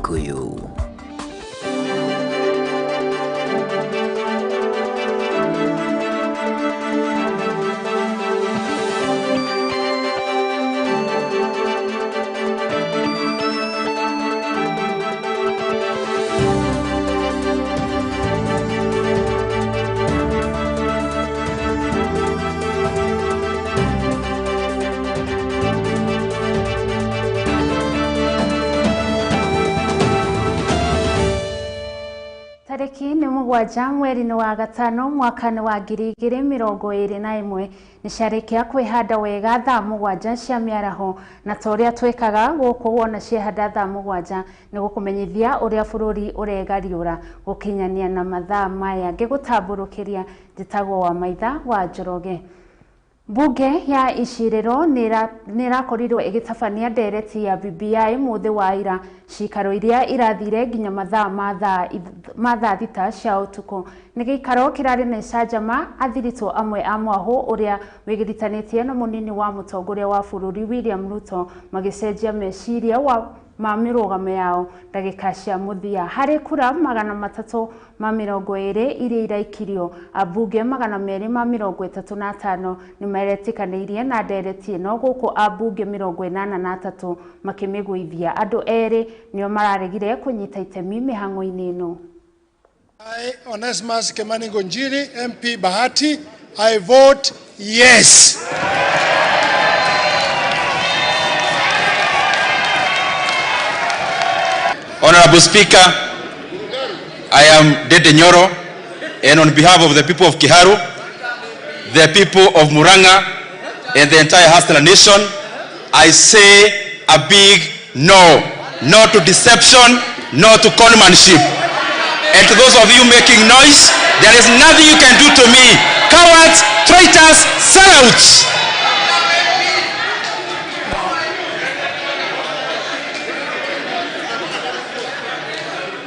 Gĩkũyũ. Tarĩki nĩ 7 mweri-inĩ wa gatano mwaka-inĩ wa 2021 nĩ ciarĩkia kwĩhanda wega thaa 7 cia mĩaraho na ta ũrĩa twĩkaga gũkũ wona ciehanda thaa 7 nĩ gũkũmenyithia ũrĩa bũrũri ũregariũra gũkinyania na mathaa maya ngĩgũtambũrũkĩria njĩtagwo wa Maitha wa Njoroge. Bunge ya icirĩro nĩ ĩrakorirwo ĩgĩtabania ndereti ya BBI mũthĩ wa ira cikaro iria irathire nginya mathaa ma thaa 6 cia ũtukũ. Nĩ gĩikaro kĩrarĩ na icanjama athiritũ amwe a mwahũ ũrĩa wĩgiritanĩtie na mũnini wa mũtongoria wa bũrũri William Ruto magĩcenjia meciria ma mĩrũgamo yao ndagĩka cia mũthia harĩ kura 320 iria iraikirio ambunge 235 nĩ maretĩkanĩirie na ndereti ĩno gũkũ ambunge 83 makĩmĩgũithia. Andũ erĩ nĩo mararegire kũnyita itemi mĩhang'o-inĩ ĩno. I, Onesmus Kimani Ngunjiri, MP Bahati, I vote yes. Honorable Speaker, I am Dede Nyoro, and on behalf of the people of Kiharu, the people of Murang'a, and the entire Hustler Nation, I say a big no. No to deception, no to conmanship. And to those of you making noise, there is nothing you can do to me. Cowards, traitors, sellouts.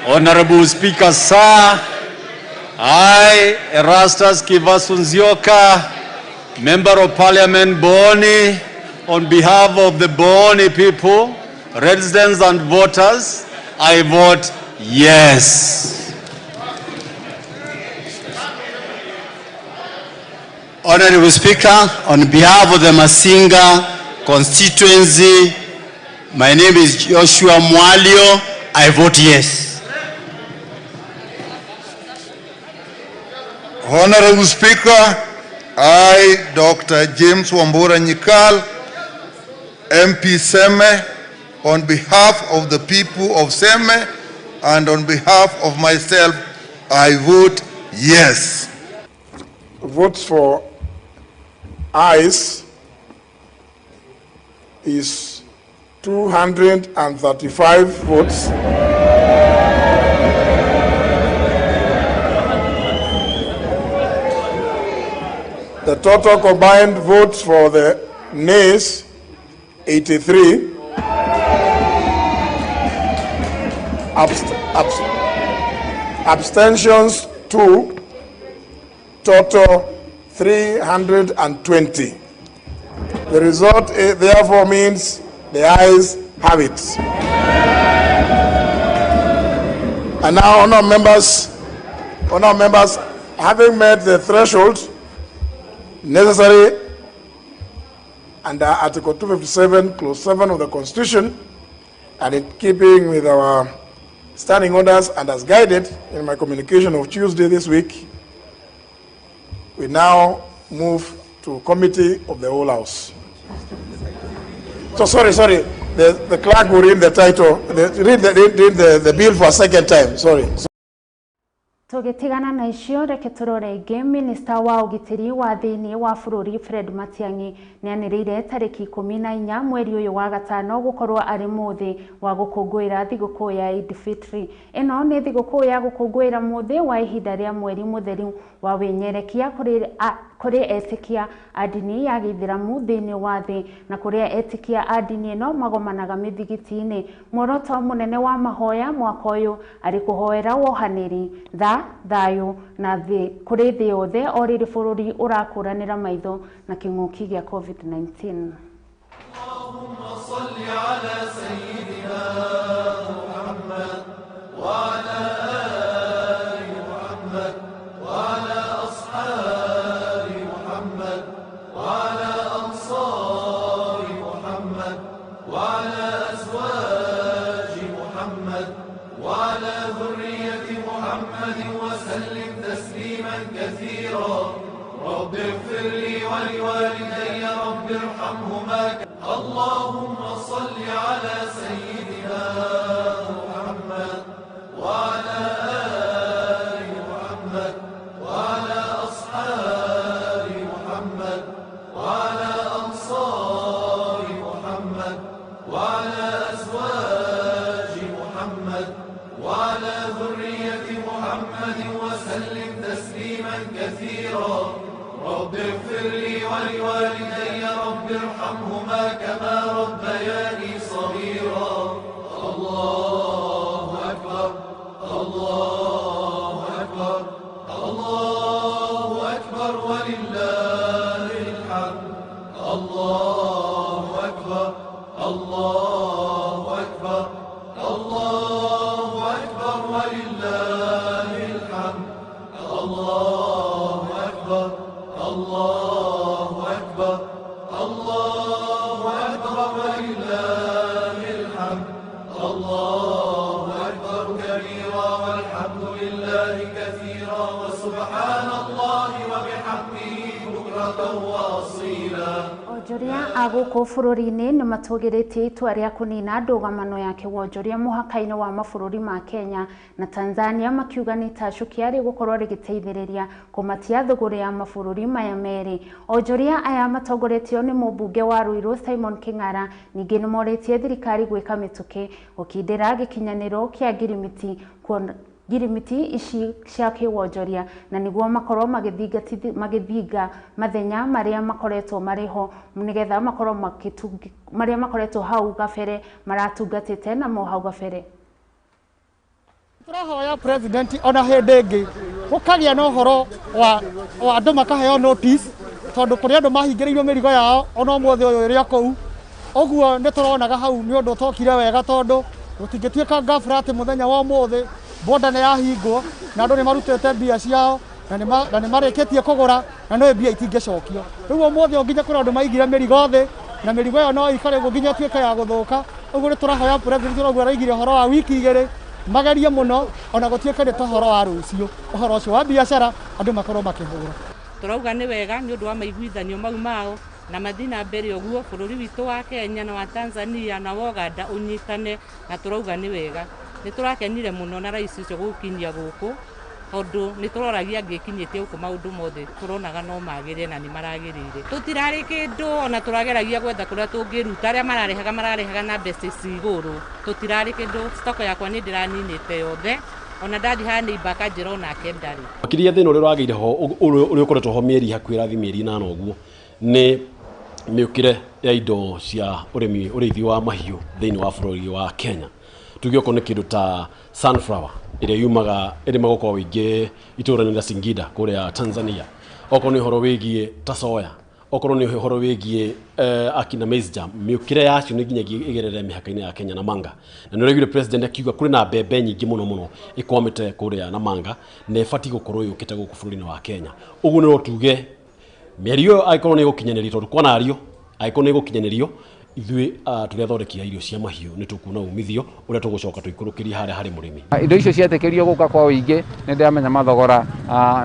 Honorable Speaker, sir, I, Erastus Kivasu Nzioka, Member of Parliament Boni, on behalf of the Boni people, residents and voters, I vote yes. Honorable Speaker, on behalf of the Masinga constituency, my name is Joshua Mwalio, I vote yes. Honorable Speaker, I, Dr. James Wambura Nyikal, MP Seme, on behalf of the people of Seme and on behalf of myself, I vote yes. Votes for ayes is 235 votes. The total combined votes for the nays, 83. Abstentions, 2. Total, 320. The result therefore means the ayes have it. And now, honourable members, having met the threshold necessary under Article 257, Clause 7 of the Constitution, and in keeping with our standing orders and as guided in my communication of Tuesday this week, we now move to Committee of the Whole House. So sorry, the clerk will read the title, read the bill for a second time, sorry. Tũgĩtigana na icio reke tũrore ĩngĩ. Minista wa ũgitĩri wa thĩinĩ wa bũrũri Fred Matiang'i nĩanĩrĩire tarĩki 14 mweri ũyũ wa gatano gũkorwo arĩ mũthĩ wa gũkũngũĩra thigũkũ ya Eid Fitri. Ĩno nĩ thigũkũ ya gũkũngũĩra mũthĩ wa ihinda rĩa mweri mũtheru wa wĩnyerekia kũrĩ etĩkia a ndini ya gĩithĩramu thĩinĩ wa thĩ na kũrĩa etĩkia a ndini ĩno magomanaga mĩthigiti-inĩ. Muoroto mũnene wa mahoya mwaka ũyũ arĩ kũhoera wohanĩri, tha, thayũ na thĩ kũrĩ thĩ yothe o rĩrĩ bũrũri ũrakũranĩra maitho na kĩng'ũki gĩa COVID-19. Allahumma salli ala sayyidina Muhammad. محمد وسلم تسليما كثيرا. رب اغفر لي ولوالدي رب ارحمهما. اللهم صل على سيدنا محمد وعلى آل محمد وعلى أصحاب محمد وعلى أنصار محمد وعلى أزواج محمد وعلى ذرية محمد وسلم تسليما كثيرا. رب اغفر لي ولوالدي رب ارحمهما كما ربياني صغيرا. الله أكبر، الله أكبر، الله أكبر، ولله الحمد. الله أكبر، الله أكبر، الله أكبر، ولله الحمد. الله أكبر، الله أكبر، الله أكبر، ولله الحمد. الله أكبر كبيرا والحمد لله كثيرا وسبحان الله وبحمده بكرة وأصيلا. Onjoria a gũkũ bũrũri-inĩ nĩ matũgĩrĩtie itua rĩa kũnina ndũgamano ya kĩwonjoria mũhaka-inĩ wa mabũrũri ma Kenya na Tanzania, makiuga nĩ itacũkia rĩgũkorwo rĩgĩteithĩrĩria kũmatia thũgũrĩ ya mabũrũri maya merĩ. Onjoria aya matongoretio nĩ mũmbunge wa Ruiru Simon King'ara ningĩ nĩ morĩtie thirikari gwĩka mĩtũkĩ gũkindĩra gĩkinyanĩro kĩa ngirimiti ngirimiti ici cia kĩwonjoria na nĩguo makorwo magĩthinga mathenya marĩa makoretwo marĩ ho nĩgetha makorwo marĩa makoretwo hau gabere maratungatĩte namo hau gabere. Tũrahoya president ona hĩndĩ ĩngĩ gũkagĩa na ũhoro wa andũ makaheo notice, tondũ kũrĩ andũ mahingĩrĩirio mĩrigo yao ona ũmũthĩ ũyũ ĩrĩ o kũu. Ũguo nĩ tũronaga hau nĩ ũndũ ũtokire wega, tondũ gũtingĩtuĩka ghafla atĩ mũthenya wa ũmũthĩ boda nĩ yahingwo na andũ nĩ marutĩte mbia ciao na nĩ marĩkĩtie kũgũra na no mbia itingĩcokio. Rĩu ũmũthĩ o nginya kũrĩ andũ maigire mĩrigo thĩ na mĩrigo ĩyo no ĩikare ũguo nginya ĩtuĩke ya gũthũka. Ũguo nĩ tũrahoya president ũguo araigire ũhoro wa wiki igĩrĩ magerie mũno ona gũtuĩke nĩ ta ũhoro wa rũciũ, ũhoro ũcio wa biacara andũ makorwo makĩhũra. Tũrauga nĩ wega nĩ ũndũ wa maiguithanio mau mao na mathiĩ na mbere ũguo bũrũri witũ wa Kenya na wa Tanzania na wa Uganda ũnyitane, na tũrauga nĩ wega. Nĩ tũrakenire mũno na rais ũcio gũkinyia gũkũ, tondũ nĩ tũroragia angĩkinyĩtie gũkũ maũndũ mothe tũronaga no magĩrĩre na nĩ maragĩrĩire. Tũtirarĩ kĩndũ ona tũrageragia gwetha kũrĩa tũngĩruta, arĩa mararehaga mararehaga na mbeca ci igũrũ. Tũtirarĩ kĩndũ, stoko yakwa nĩ ndĩraninĩte yothe, ona ndathi haha nĩ ibaka njĩra onake ndarĩ. Makĩria thĩna ũrĩa ũragĩire ho ũrĩa ũkoretwo ho mĩeri hakuhĩ ĩrathiĩ mĩeri ĩnana ũguo nĩ mĩũkĩre ya indo cia ũrĩmi ũrĩithi wa mahiũ thĩinĩ wa bũrũri wa Kenya. Tuge okorwo nĩ kĩndũ ta sunflower ĩrĩa yumaga ĩrĩmagwo kwa ũingĩ itũũra-inĩ rĩa Singida kũrĩa Tanzania, okorwo nĩ ũhoro wĩgiĩ ta soya, okorwo nĩ ũhoro wĩgiĩ akina maize jam, mĩũkĩre yacio nĩ nginyagia ĩgerere mĩhaka-inĩ ya Kenya na Manga. Na nĩ ũraiguire president akiuga kũrĩ na mbembe nyingĩ mũno mũno ĩkwamĩte kũrĩa Namanga na ĩbatiĩ gũkorwo yũkĩte gũkũ bũrũri-inĩ wa Kenya. Ũguo no tuge mĩario ĩyo angĩkorwo nĩ ĩgũkinyanĩrio, tondũ kwanario angĩkorwo nĩ ĩgũkinyanĩrio ithuĩ tũrĩa athondeki a irio cia mahiũ nĩ tũkuona umithio ũrĩa tũgũcoka tũikũrũkĩrie harĩa harĩ mũrĩmi. Indo icio cietĩkĩrio gũka kwa ũingĩ nĩ ndĩramenya mathogora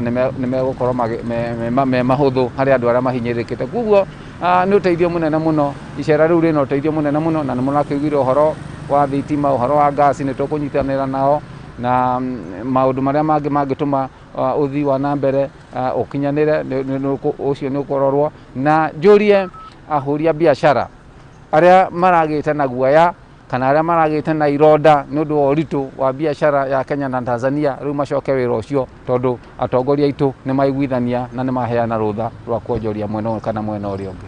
nĩ megũkorwo me mahũthũ harĩ andũ arĩa mahinyĩrĩrĩkĩte. Koguo nĩ ũteithio mũnene mũno, icera rĩu rĩna ũteithio mũnene mũno, na nĩ mũrakĩiguire ũhoro wa thitima, ũhoro wa ngasi, nĩ tũkũnyitanĩra nao na maũndũ marĩa mangĩ mangĩtũma ũthii wa na mbere ũkinyanĩre, ũcio nĩ ũkũrorwo. Na njũrie ahũri a biacara arĩa maragĩte na guoya kana arĩa maragĩte na ironda nĩ ũndũ wa ũritũ wa biacara ya Kenya na Tanzania, rĩu macoke wĩra ũcio, tondũ atongoria aitũ nĩ maiguithania na nĩ maheana rũtha rwa kuonjoria mwena ũyũ kana mwena ũrĩa ũngĩ.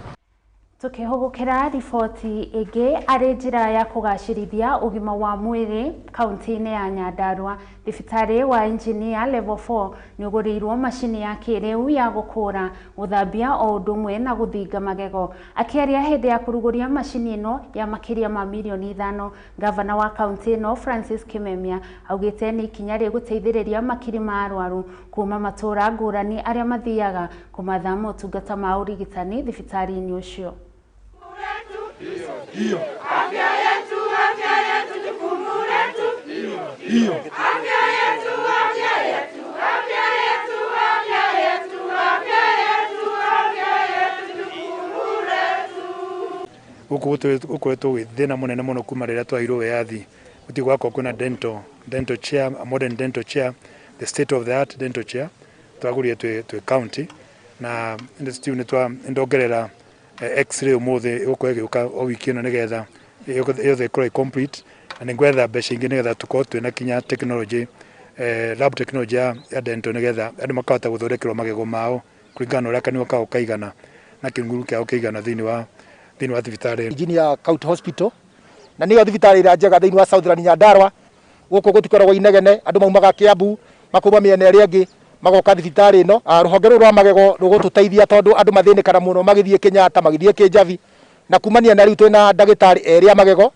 Tukihũgũkĩra riboti ĩngĩ arĩ njĩra ya kũgacĩrithia ũgima wa mwĩrĩ kaunti-inĩ ya Nyandarua, thibitarĩ wa Engineer Level 4 nĩ ũgũrĩirwo macini ya kĩrĩu ya gũkũra, gũthambia o ũndũ ũmwe na gũthinga magego. Akĩaria hĩndĩ ya kũrugũria macini ĩno ya makĩria ma mirioni 5, gavana wa kaunti ĩno Francis Kimemia augĩte nĩ ikinya rĩgũteithĩrĩria makiri ma arwaru kuma matũũra ngũrani arĩa mathiaga kũmatha motungata ma ũrigitani thibitarĩ-inĩ ũcio. Hiyo. Afya yetu, jukumu letu. Hiyo. Afya yetu, Gũkũ gũkoretwo gwĩ thĩna mũnene mũno kuma rĩrĩa twaheirwo wĩyathi. Gũtirĩ gwakorwo kwĩna dental chair, a modern dental chair, the state of the art dental chair twagũrire twĩ county na still nĩ ndongerera x-ray ũmũthĩ ĩgũkorwo ĩgĩũka o wiki ĩno nĩgetha yothe ĩkorwo ĩ complete, na nĩ ngwetha mbeca ingĩ nĩgetha tũkorwo twĩna kinya technology, lab technology ya dental nĩgetha andũ makahota gũthondekerwo magego mao kũringana na ũrĩa kanua kao kaigana na kĩnguru kĩao kĩigana thĩinĩ wa thibitarĩ. Engineer County Hospital na nĩyo thibitarĩ ĩrĩa njega thĩinĩ wa Southern Nyandarua. Gũkũ gũtikoragwo inegene, andũ maumaga Kiambu makauma mĩena ĩrĩa ĩngĩ magoka thibitarĩ ĩno. Rũhonge rũrũ rwa magego rũgũtũteithia tondũ andũ mathĩnĩkaga mũno magĩthiĩ Kenyatta, magĩthiĩ Kĩnjabi, na kumania na rĩu twĩna ndagĩtarĩ erĩ a magego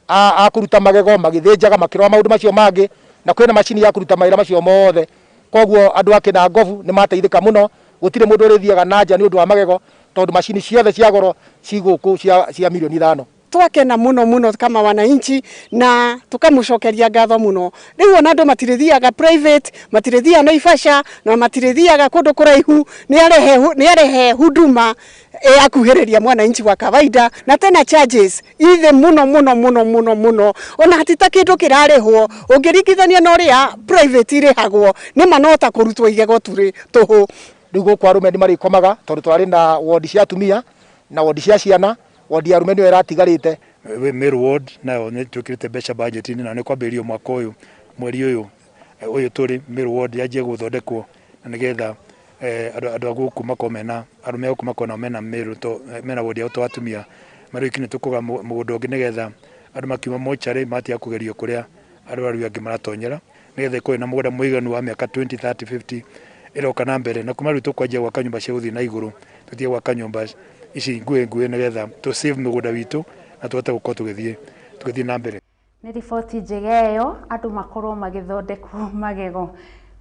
a kũruta magego, magĩthĩnjaga makĩrora maũndũ macio mangĩ, na kwĩna macini ya kũruta mawĩra macio mothe. Koguo andũ a Kĩnangobu nĩ mateithĩka mũno, gũtirĩ mũndũ ũrĩthiaga na nja nĩ ũndũ wa magego tondũ macini ciothe cia goro ci gũkũ cia milioni 5. Twakena muno muno kama wananchi na tukamucokeria ngatho muno. Riu ona andu matirithiaga private, matirithiaga Naivasha na matirithiaga kundu kuraihu, ni arehe huduma ya kuhiriria mwananchi wa kawaida, na tena charges ithe muno muno muno muno muno ona hatita kindu kirarihwo ungirikithania na uria private irihagwo ni manota kurutwo igego turi tuhu. Riu gũkũ arũme nĩ marĩkomaga tondũ twarĩ na wodi cia atumia na wodi cia ciana, wodi ya arume nĩyo ĩratigarĩte. Meru ward nayo nĩ twĩkĩrĩte mbeca budget-inĩ na nĩ kwambĩrĩrio mwaka ũyũ mweri ũyũ tũrĩ Meru ward yanjie gũthondekwo na nĩgetha andũ a gũkũ makorwo mena arũme a gũkũ makorwo mena Meru to mena wodi yao to atumia. Meru iki nĩ tũkũgũra mũgũnda ũngĩ nĩgetha andũ makiuma mocarĩ matiga kũgerio kũrĩa arwaru angĩ maratonyera nĩgetha ĩkorwo ĩna mũgũnda mũiganu wa mĩaka 20 30 50 ĩroka na mbere, na kuma rĩu tũkwanjia gwaka nyũmba cia gũthiĩ na igũrũ, tũtige gwaka nyũmba ici nguhĩ nguhĩ nĩgetha tũ save mũgũnda witũ na tũhote gũkorwo tũgĩthiĩ na mbere. Nĩ riboti njega ĩyo andũ makorwo magĩthondekwo magego.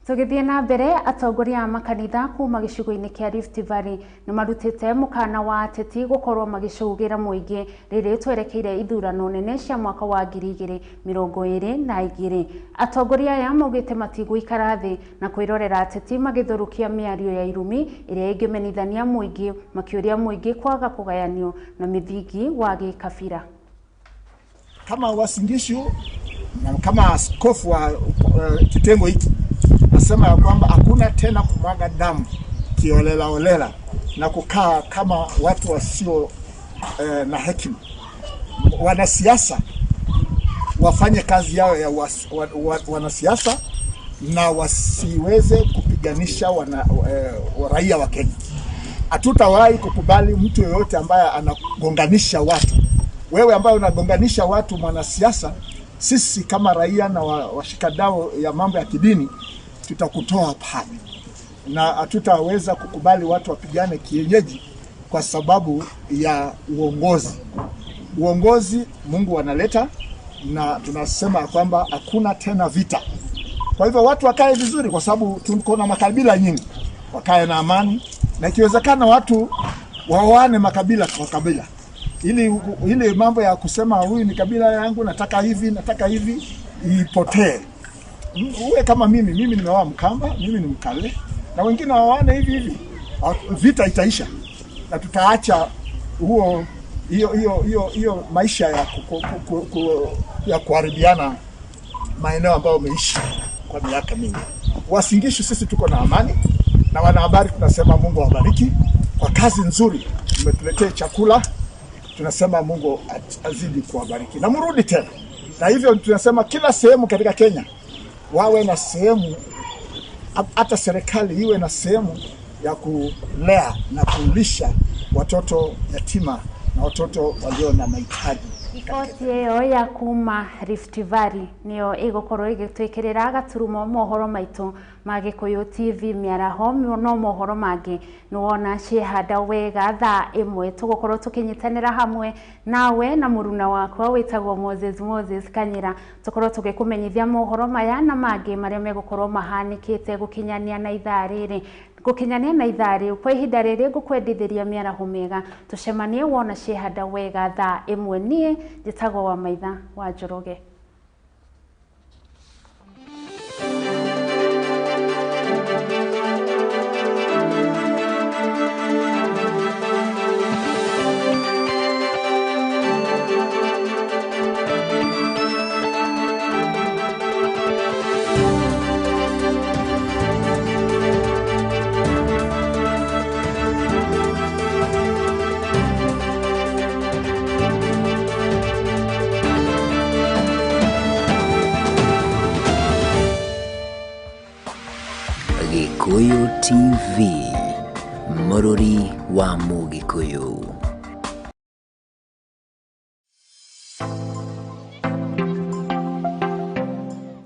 Tũgĩthiĩ na mbere, atongoria a makanitha kuma gĩcigo-inĩ kĩa Rift Valley nĩ marutĩte mũkana wa ateti gũkorwo magĩcũgĩra mũingĩ rĩrĩ twerekeire ithurano nene cia mwaka wa 2022. Atongoria aya maugĩte matigũikara thĩ na kwĩrorera ateti magĩthũrũkia mĩario ya irumi ĩrĩa ĩngĩmenithania mũingĩ, makĩũria mũingĩ kwaga kũgayanio na mĩthingi wa gĩkabira. Kama Uasin Gishu na kama askofu wa kitengo hiki nasema ya kwamba hakuna tena kumwaga damu kiolela olela na kukaa kama watu wasio na hekima. Wanasiasa wafanye kazi yao ya wanasiasa na wasiweze kupiganisha raia wa Kenya. Hatutawahi kukubali mtu yoyote ambaye anagonganisha watu. Wewe ambaye unagonganisha watu mwanasiasa, sisi kama raia na washikadau ya mambo ya kidini tutakutoa pale, na hatutaweza kukubali watu wapigane kienyeji kwa sababu ya uongozi. Uongozi Mungu analeta, na tunasema kwamba hakuna tena vita. Kwa hivyo watu wakae vizuri, kwa sababu tuko na makabila nyingi, wakae na amani, na ikiwezekana watu waoane makabila kwa kabila, ili mambo ya kusema huyu ni kabila yangu, nataka hivi nataka hivi ipotee. Uwe kama mimi nimeoa Mkamba, mimi ni Mkale, na wengine waoane hivi hivi, vita itaisha na tutaacha huo hiyo maisha ya ya kuharibiana maeneo ambayo umeishi kwa miaka mingi. Uasin Gishu sisi tuko na amani, na wanahabari tunasema Mungu awabariki kwa kazi nzuri, mmetuletea chakula, tunasema Mungu azidi kuwabariki na mrudi tena. Na hivyo tunasema kila sehemu katika Kenya wawe na sehemu, hata serikali iwe na sehemu ya kulea na kulisha watoto yatima na watoto walio na mahitaji. Riboti ĩyo ya kuma Rift Valley nĩyo ĩgũkorwo ĩgĩtwĩkĩrĩra gaturumo mohoro maitũ ma Gĩkũyũ TV mĩaraho, no mohoro mangĩ nĩwona ciehanda wega thaa ĩmwe tũgũkorwo tũkĩnyitanĩra hamwe nawe na mũruna wakwa wĩtagwo Moses Kanyira, tũkorwo tũgĩkũmenyithia mohoro maya na mangĩ marĩa megũkorwo mahanĩkĩte gũkinyania na ithaa rĩrĩ. Gũkinyania na ithaa rĩu kwa ihinda rĩrĩ ngũkwendithĩria mĩaraho mĩega, tũcemanie wona ciehanda wega thaa ĩmwe. Niĩ njĩtagwo Wamaitha wa Njoroge. Gĩkũyũ TV, mũrũri wa Mũgĩkũyũ.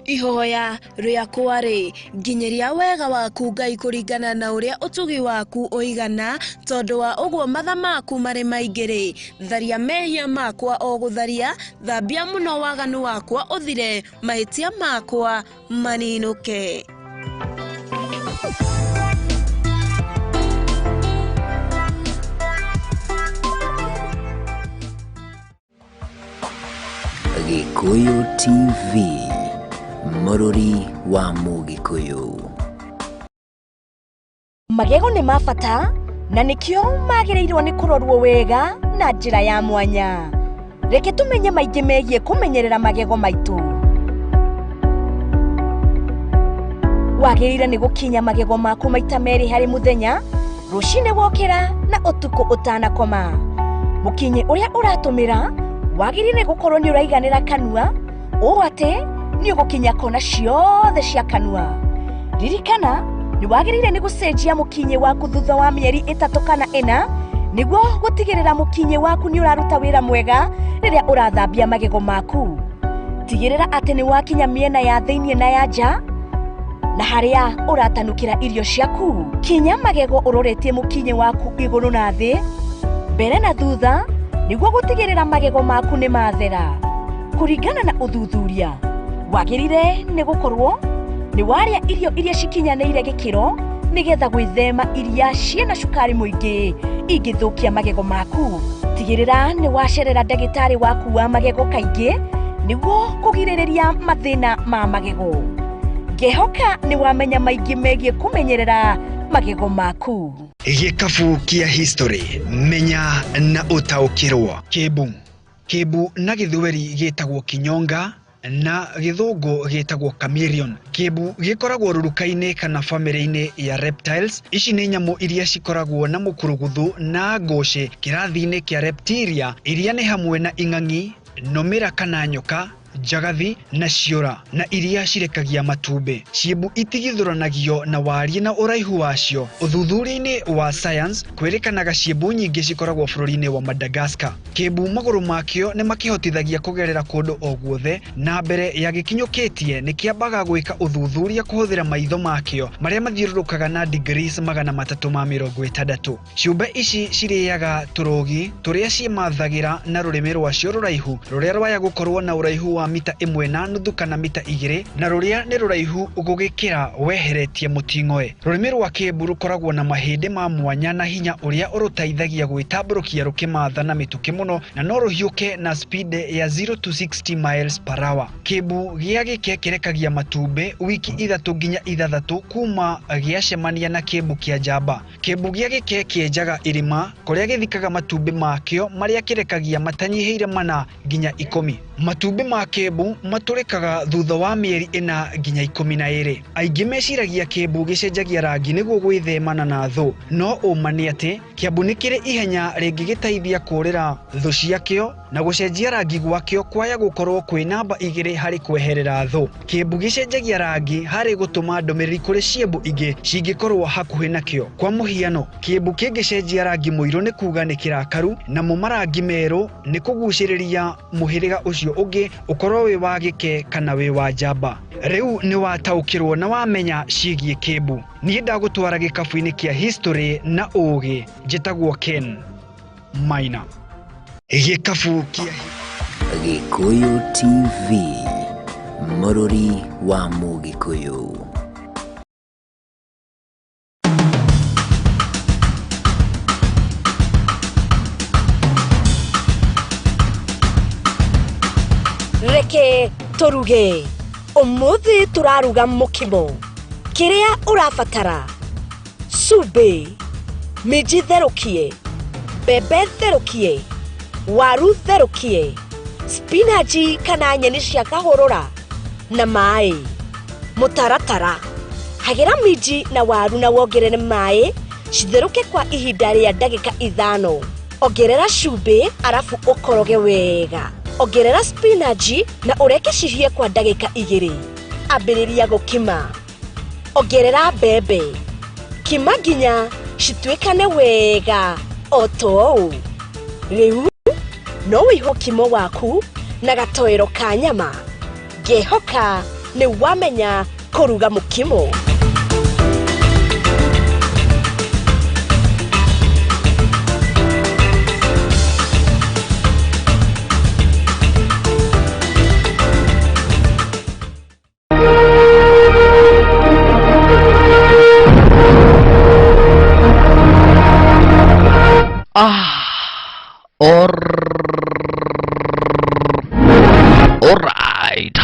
Ihoya rĩakwa rĩ nginyeria wega waku Ngai kũringana na ũrĩa ũtugi waku ũigana, tondũ wa ũguo matha maku marĩ maingĩ rĩ, tharia mehia makwa o gũtharia, thambia mũno waganu wakwa ũthire, mahĩtia makwa maninũke. Gĩkũyũ TV, mũrũri wa Mũgĩkũyũ. Magego nĩ ma bata na nĩkĩo magĩrĩirwo nĩ kũrorwo wega na njĩra ya mwanya. Reke tũmenye maingĩ megiĩ kũmenyerera magego maitũ. Wagĩrĩire nĩ gũkinya magego maku maita merĩ harĩ mũthenya, rũcinĩ wokĩra na ũtukũ ũtanakoma. Mũkinyi ũrĩa ũratũmĩra wagĩrĩire gũkorwo nĩ ũraiganĩra kanua, ũũ atĩ nĩ ũgũkinya kona ciothe cia kanua. Ririkana nĩ wagĩrĩire nĩ gũcenjia mũkinyi waku thutha wa mĩeri 3 kana 4 nĩguo gũtigĩrĩra mũkinyi waku nĩ ũraruta wĩra mwega rĩrĩa ũrathambia magego maku. Tigĩrĩra atĩ nĩ wakinya mĩena ya thĩiniĩ na ya nja na harĩa ũratanukĩra irio ciaku. Kinya magego ũroretie mũkinyi waku igũrũ na thĩ, mbere na thutha, nĩguo gũtigĩrĩra magego maku nĩ mathera. Kũringana na ũthuthuria, wagĩrĩire nĩ gũkorwo nĩ warĩa irio iria cikinyanĩire gĩkĩro nĩgetha gwĩthema iria ciĩna cukari mũingĩ ingĩthũkia magego maku. Tigĩrĩra nĩ wacerera ndagĩtarĩ waku wa magego kaingĩ nĩguo kũgirĩrĩria mathĩna ma magego. Ngehoka nĩ wamenya maingĩ megiĩ kũmenyerera magego maku. Gĩkabu kĩa history, menya na ũtaũkĩrwo. Kĩmbu. Kĩmbu na gĩthweri gĩtagwo kinyonga na gĩthũngũ gĩtagwo chameleon. Kĩmbu gĩkoragwo rũruka-inĩ kana famĩlĩ-inĩ ya reptiles. Ici nĩ nyamũ iria cikoragwo na mũkuruguthu na ngũcĩ kĩrathi-inĩ kĩa reptilia, iria nĩ hamwe na ing'ang'i, nomĩra kana nyoka, njagathi na ciũra, na iria cirekagia matumbĩ. Ciĩmbu itigithũranagio na wariĩ na ũraihu wacio. Ũthuthuria-inĩ wa science kwĩrĩkanaga ciĩmbu nyingĩ cikoragwo bũrũri-inĩ wa Madagascar. Kĩmbu magũrũ makĩo nĩ makĩhotithagia kũgerera kũndũ o guothe, na mbere ya gĩkinyũkĩtie nĩ kĩambaga gwĩka ũthuthuria kũhũthĩra maitho makĩo marĩa mathiũrũrũkaga na degrees 360. Ciũmbe ici cirĩaga tũrũgi tũrĩa ciĩmathagĩra na rũrĩmĩ rwacio rũraihu, rũrĩa rwaya gũkorwo na ũraihu wa mita 1.5 kana mita 2, na rũrĩa nĩ rũraihu gũgĩkĩra weheretie mũting'oe. Rũrĩmĩ rwa kĩmbu rũkoragwo na mahĩndĩ ma mwanya na hinya ũrĩa ũrũteithagia gwĩtambũrũkia rũkĩmatha na mĩtũkĩ mũno, na no rũhiũke na speed ya 0 to 60 miles per hour. Kĩmbu gĩa gĩke kĩrekagia matumbĩ wiki 3 nginya 6 kuma gĩacemania na kĩmbu kĩa njamba. Kĩmbu gĩa gĩke kĩenjaga irima kũrĩa gĩthikaga matumbĩ makĩo marĩa kĩrekagia matanyihĩire 4 nginya 10. Matumbĩ ma kĩmbu matũrĩkaga thutha wa mĩeri 4 nginya 12. Aingĩ meciragia kĩmbu gĩcenjagia rangi nĩguo gwĩthemana na thũ, no ũma nĩ atĩ kĩambu nĩ kĩrĩ ihenya rĩngĩgĩteithia kũũrĩra thũ ciakĩo, na gũcenjia rangi gwakĩo kwaya gũkorwo kwĩ namba 2 harĩ kweherera thũ. Kĩmbu gĩcenjagia rangi harĩ gũtũma ndũmĩrĩri kũrĩ ciĩmbu ingĩ cingĩkorwo hakuhĩ nakĩo. Kwa mũhiano, kĩmbu kĩngĩcenjia rangi mũirũ nĩ kuga nĩ kĩrakaru, namo marangi merũ nĩ kũgucĩrĩria mũhĩrĩga ũcio ũngĩ ũkorwo wĩ wa gĩke kana wĩ wa njamba. Rĩu nĩ wataũkĩrwo na wamenya ciĩgiĩ kĩmbu. Niĩ ndagũtwara gĩkabu-inĩ kĩa history na ũũgĩ. Njĩtagwo Ken Maina. Gĩkabu kĩa Gĩkũyũ TV, mũrũri wa Mũgĩkũyũ. Reke tũruge. Ũmũthĩ tũraruga mũkimo. Kĩrĩa ũrabatara: cumbĩ, minji therũkie, mbembe therũkie, waru therũkie, spinachi kana nyeni cia kahũrũra, na maĩ. Mũtaratara: hagĩra minji na waru na wongerere maĩ citherũke kwa ihinda rĩa ndagĩka 5. Ongerera cumbĩ arabu ũkoroge wega. Ongerera spinachi na ũreke cihĩe kwa ndagĩka 2. Ambĩrĩria gũkima. Ongerera mbembe. Kima nginya cituĩkane wega o ta ũũ. Rĩu no wĩihe ũkimo waku na gatoero ka nyama. Ngĩhoka nĩ wamenya kũruga mũkimo. Alright.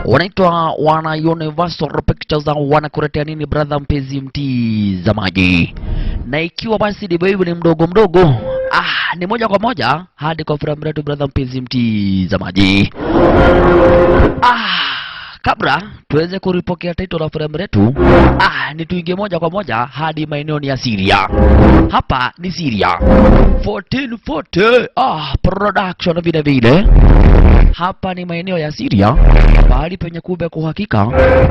Wanaitwa wana Universal Pictures wanakuletea nini brother mpenzi mtizamaji? Na ikiwa basi ndivyo hivyo ni mdogo mdogo, ni moja kwa moja hadi kwa frame yetu brother mpenzi mtizamaji. Kabla tuweze kuripokea title la frame letu, ni tuingie moja kwa moja hadi maeneo ni ya Syria. Hapa ni Syria 1440 production vile vile. Hapa ni maeneo ya Syria, pahali penye kumbe kwa hakika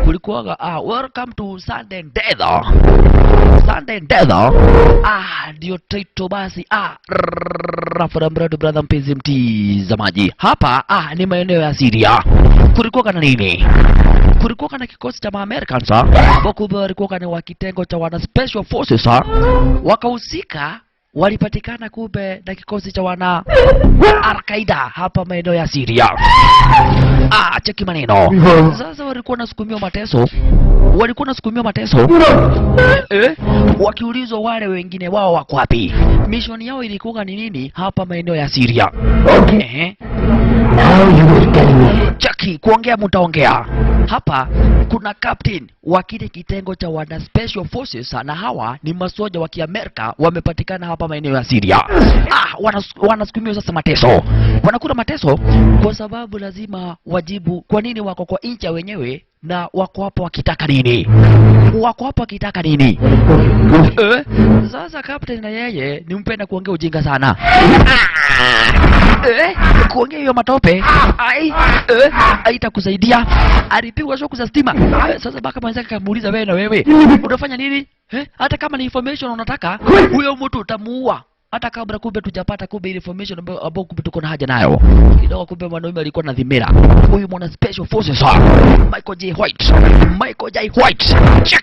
kulikuwa welcome to Sunday Death. Sunday Death ndio title basi frame brother mpenzi mtizamaji. Hapa ni maeneo ya Syria. Kulikuwa na nini? Kulikuwa na kikosi cha Americans ambao kumbe walikuwa ni wa kitengo cha wana special forces, wakahusika, walipatikana kumbe na kikosi cha wana Al-Qaeda hapa maeneo ya Syria. Cheki maneno. Sasa walikuwa wanasukumiwa mateso. Walikuwa wanasukumiwa mateso. Wakiulizwa wale wengine wao wako wapi. Mission yao ilikuwa ni nini hapa maeneo ya Syria? Okay. Now you will tell me. Cheki, kuongea mtaongea. Hapa kuna captain wa kile kitengo cha wana special forces, na hawa ni masoja wa Kiamerika wamepatikana hapa maeneo ya Syria. Wanasukumiwa sasa mateso. Wanakula mateso kwa sababu lazima wajibu kwa nini wako kwa nchi wenyewe na wako hapo wakitaka nini? Wako hapo wakitaka nini? Sasa captain na yeye ni mpenda kuongea ujinga sana. Kuongea hiyo matope haitakusaidia. Alipigwa shoku za stima. Sasa baka mwenzake akamuuliza, wewe na wewe unafanya nini? Hata kama ni information unataka, huyo mtu utamuua. Hata kabla kumbe tujapata kumbe ile information ambayo kumbe tuko na haja nayo. Kidogo kumbe mwanaume alikuwa na dhimira. Huyu mwana special forces Michael J White. Michael J White. Check.